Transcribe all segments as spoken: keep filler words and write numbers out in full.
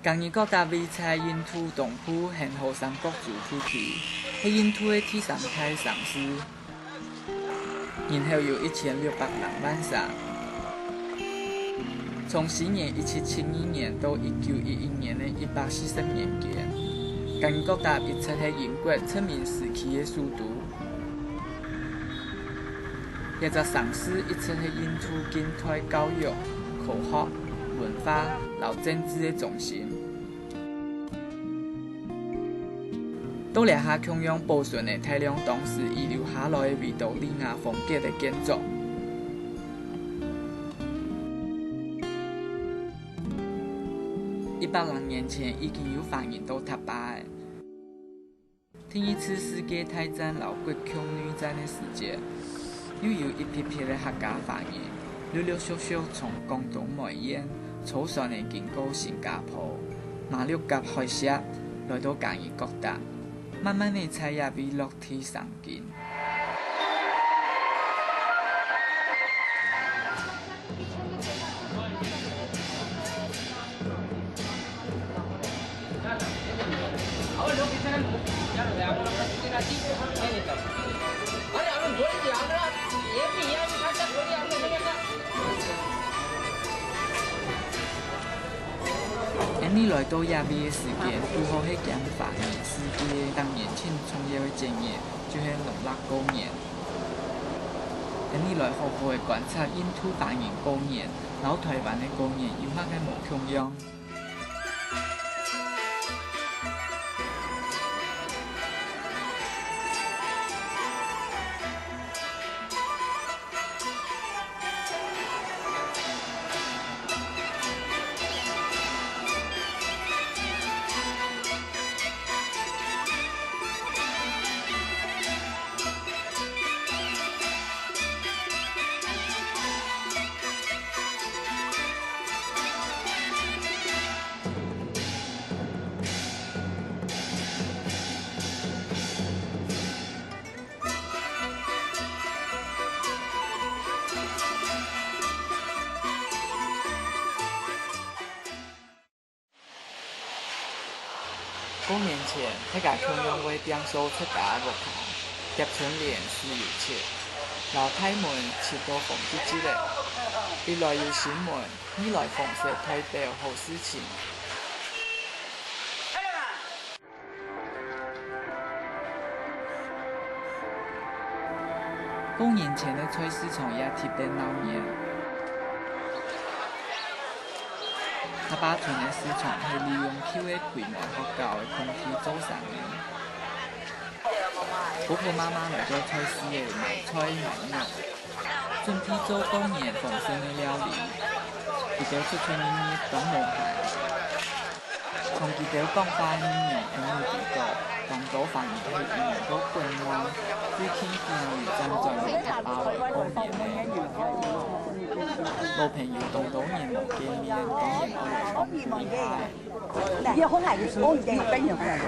Kangikoktak位在印度東部恒河三角洲地區，係印度个第三大城市，人口有一千六百零萬儕。從西元一七七二年到一九一一年个一百四十年間，Kangikoktak一直係英國殖民時期个首都。 這隻城市一直係印度近代教育、科學、文化摎政治个中心。到這下共樣保存了大量當時遺留下來个維多利亞風格个建築。一百零年前已經有華人到塔巴了。 第二次世界大戰摎國共內戰个時節，又有一批批个客家華人陸陸續續從廣東梅縣坐船仔經過新加坡、馬六甲海峽，來到Kangikoktak，慢慢仔在這位落地生根。 𫣆俚來到這位个時間，堵好係兼華人世界逐年盡重要个節日，就係農曆過年。𫣆俚來好好仔觀察印度華人過年，摎臺灣个過年有麼个無共樣。 過年前，大家共樣會訂做自家个屋下，貼春聯、書油錢，摎大門漆到紅熠熠个。一來有新門，二來紅色代表好事情。 過年前个菜市場也特別鬧熱。塔巴村个市場係利用舊个鬼門學校个空地做生理。婆婆媽媽來到菜市仔買菜買肉， 準備做過年豐盛个料理。佢兜出出入入當無閒。同佢兜講話个人，𫣆俚知著，當多華人係移民到國外，最近幾年正轉來塔巴來過年了。老朋友當多年無見面，當然愛來講幾下。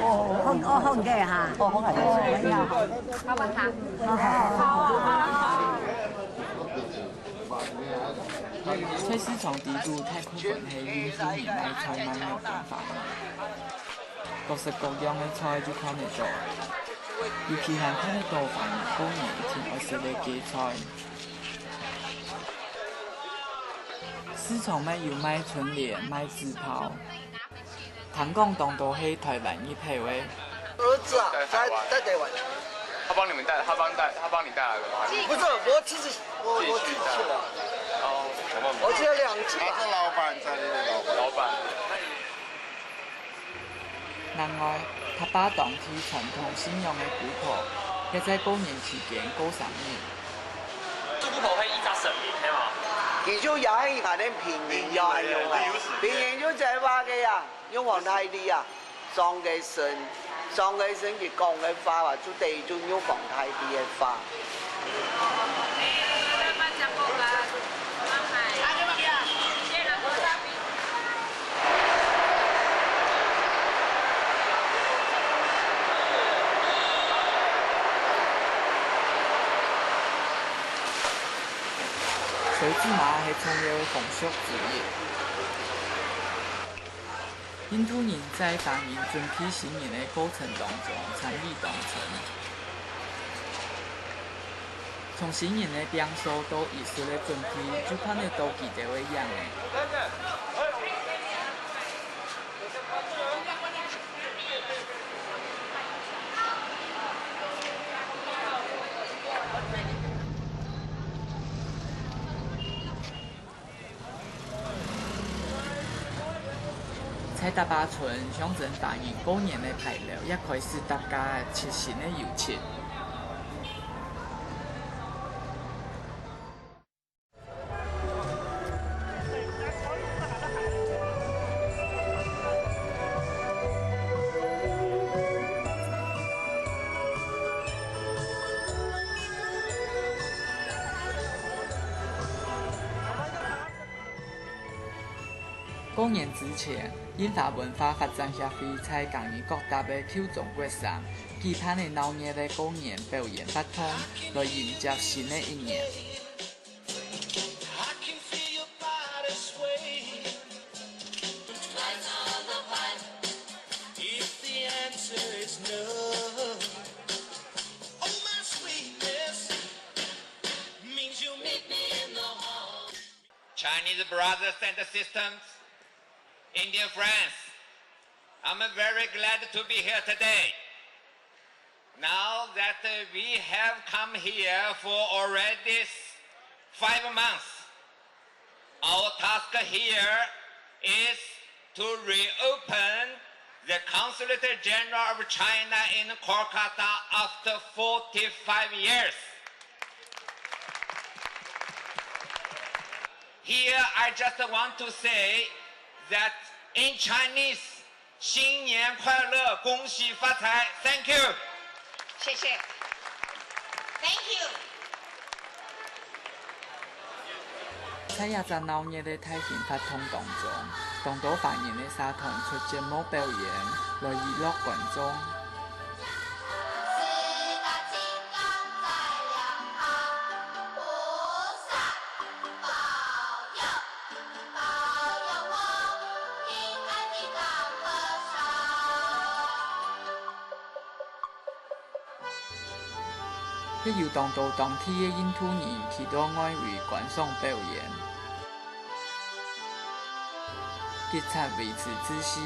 哦，哦，好个哈。哦，好个。菜市場底肚大部分係印度人賣菜賣肉个華人，各式各樣个菜就看得著，尤其還看得著華人過年一定愛食个芥菜。市場乜有賣春聯、賣紙炮， 聽講當多係臺灣入口个。兒子啊，在，在台灣。他幫你們帶，他幫帶，他幫你帶來的嗎？不是，我自己，我，我自己去的。哦，我只有兩隻啊。他是老闆，在那邊老闆。老闆。另外，塔巴當地傳統信仰个姑婆，也在過年期間過生日。這姑婆係一隻神明，係無？佢就也係一隻平民，也係用个，平民就在話个呀。 玉皇大帝啊，上个身，上个身佢講个話啊，就等於就玉皇大帝个話。手指麻係重要个風俗之一。印度人在華人準備新年个過程當中參與當中，從新年个拚掃到儀式个準備，就看得到佢兜个影仔。 在大壩村，象徵華人過年个牌樓也開始搭架，切新个油漆。 過年之前，印華文化發展協會在嘉義各搭个舊中國城舉辦个鬧熱个過年表演活動，來迎接新个一年。 Chinese brothers and sisters, Indian friends, I'm very glad to be here today. Now that uh, we have come here for already s- five months, our task here is to reopen the Consulate General of China in Kolkata after forty-five years. Here, I just want to say that in Chinese, 新年快乐，恭喜发财，Thank you。谢谢。Thank you。在這隻鬧熱个大型活動當中，當多華人个社團出節目表演，來娛樂觀眾。也有當多當地个印度人去到外圍觀賞表演，警察維持秩序，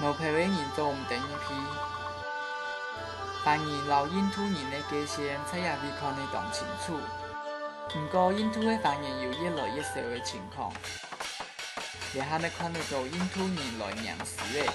無票个人做毋得入去。華人摎印度人个界線在這位看得當清楚。毋過，印度个華人有越來越少个情況。 這下乜看得到印度人來迎接咧。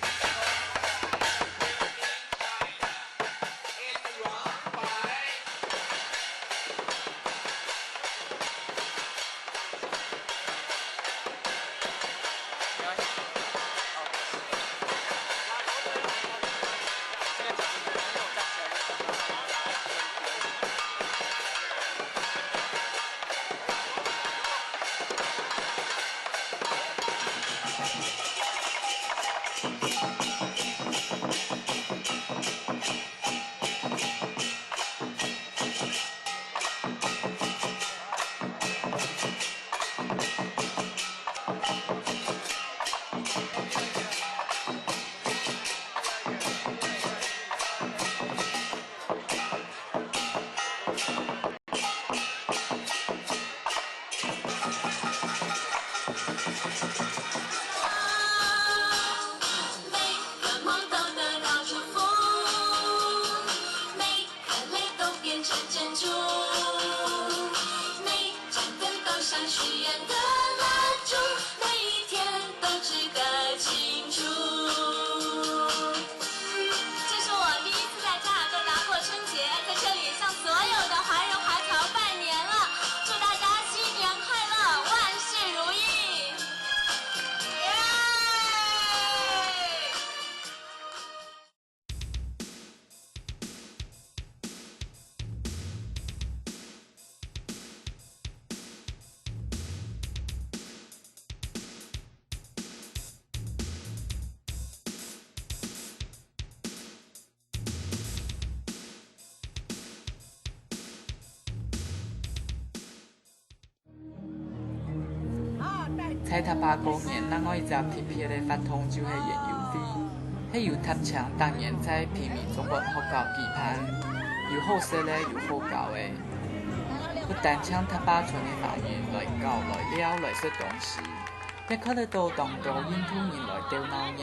这是我第一次在加拿大过春节，在这里向所有的华人华侨拜年了，祝大家新年快乐，万事如意！耶！在大壩過年，另外一隻特別个活動就係園遊係由塔青逐年在平民中文學校舉辦，有好食个，有好搞个。不單淨塔壩村个華人來搞、來尞、來食東西，也看得到當多印度人來鬥鬧熱。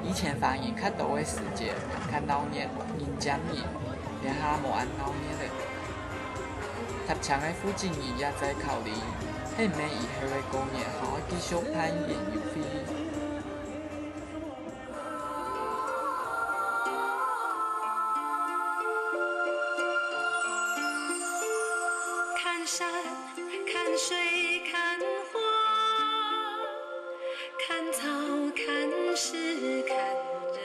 以前華人較多个時節，較鬧熱，人尖人，這下無恁鬧熱了。 搭車个負責人也在考慮，係毋係以後个過年還愛繼續辦園遊會。看山，看水，看花，看草，看石，看人。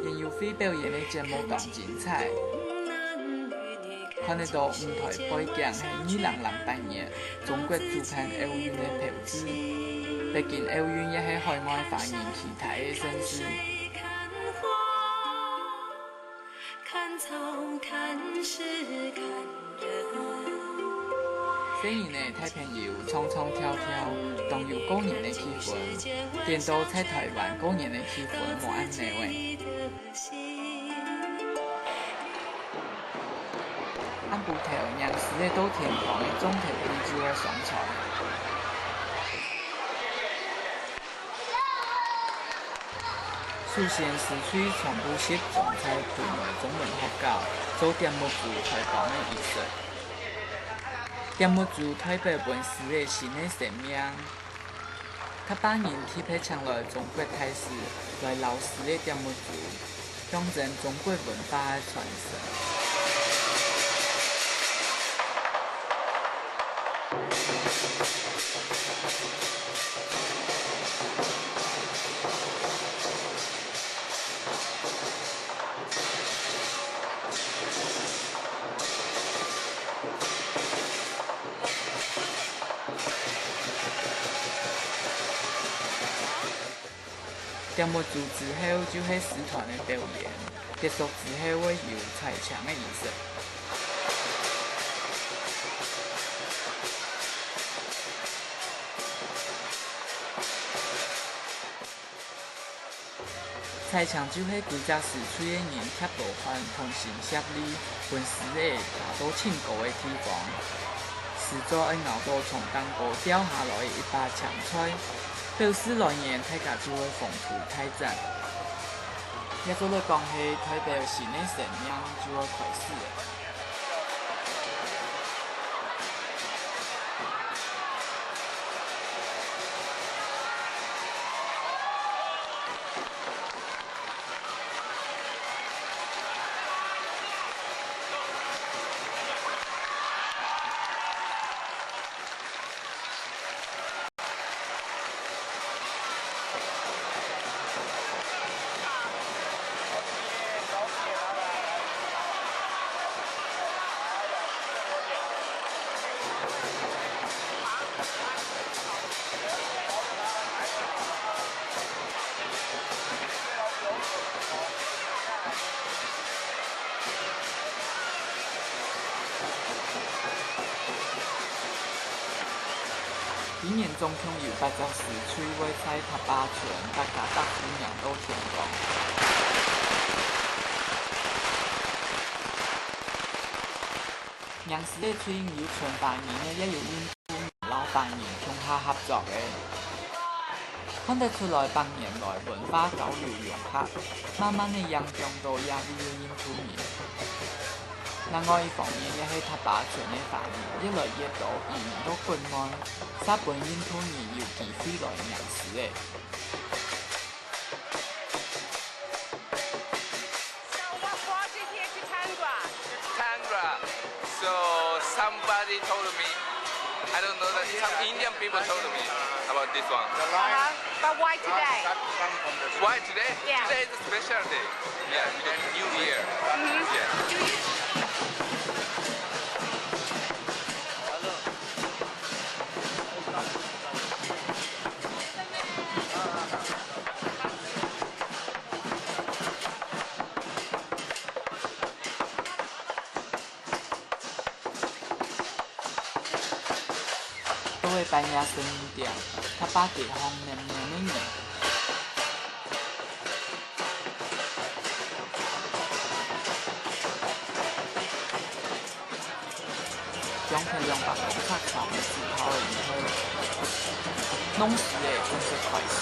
園遊會表演个節目當精彩。 看得到舞台背景係二零零八年中國主辦奧運个標誌，北京奧運也係海外華人期待个盛事。細人仔、大朋友唱唱跳跳，當有過年个氣氛，顛倒在臺灣過年个氣氛無恁鬧熱。 暗晡頭，迎獅仔到天光个重頭戲就係上菜。首先，獅隊全部集中在埔內中文學校，做點目珠開光个儀式。點目珠代表分獅仔新个生命。 客家人特別請來中國大使來摎獅仔點目珠，象徵中國文化个傳承。 點目珠之後就係獅團个表演，結束之後會有採青个儀式。 採青就係歸隻獅隊个人貼羅漢同心協力，分獅仔爬到盡高个地方。獅子愛咬到從頂高掉下來个一把青菜，表示來年大家就會宏圖大展。也做得講係代表新个生命就會開始了。 今年總共有八隻獅隊會在塔壩村，大家踏步迎到天光。迎獅个隊伍有純華人个，也有印度人摎華人共下合作个。看得出來，百年來文化交流融合，慢慢个影響到這位个印度人。另外一方面，也係塔壩村个華人越來越多移民到國外，煞分印度人有機會來迎獅仔。 So what brought you here to Tangra? Tangra. So somebody told me, I don't know that, some Indian people told me about this one. Uh-huh. But why today? Why today? Yeah. Today is a special day. Yeah, because New Year. Mm-hmm. Yeah. Do you到个半夜十二點，塔壩街項滿滿个人。將近兩百公尺長个紙炮个以後，弄事个正式開始。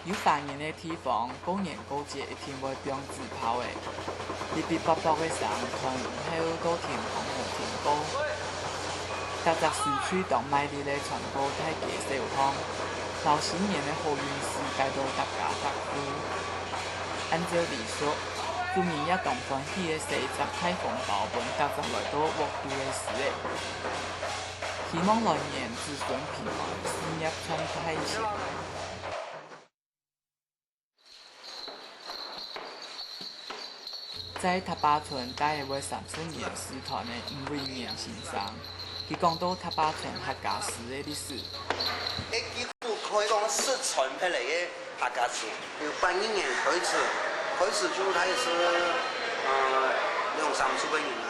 有華人个地方，過年過節一定會放紙炮个。嗶嗶啵啵个聲，傳以後到天光無停過。逐隻手吹當賣力个傳過大街小巷，摎新年个好運勢帶到逐家逐戶。按照禮俗，主人也當歡喜个塞隻大紅包分逐隻來到屋肚个師仔。 希望來年子孫平安，事業賺大錢。在塔壩村戴會三十年師團个吳偉年先生，佢講到塔壩村客家師个歷史。 可以講失傳下來个客家字。有八二年開始，開始就大概係，呃，兩三十個人啦。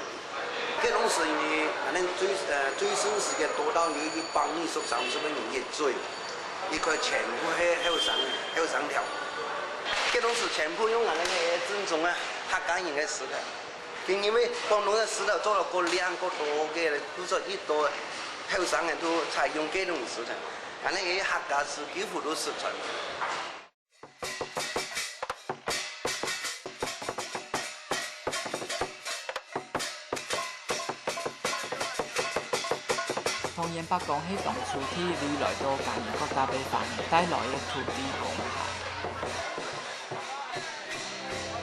該當時因為反正最，呃，最盛時間多到有一百二十、三十個人一隊，一開全部係後生，後生條。該當時全部用𠊎等个正宗个客家人个字个。 因為廣東个字頭做到過靚過多个，故所一多後生人都採用該種字頭，反正這客家字幾乎都失傳。方言伯公係當初第一位來到嘉義各大个華人帶來个土地公牌。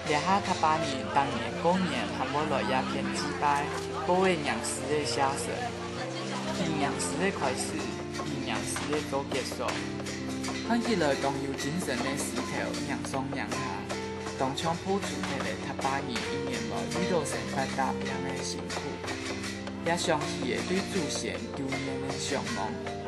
這下塔壩人逐年過年還會來這片祭拜，過个迎獅个邪神。騎迎獅个開始，騎迎獅个做結束。看起來當有精神个獅頭迎上迎下，當像破除忒个塔壩人一年來為著生活打拚个辛苦。也想起了對祖先舊年个向往。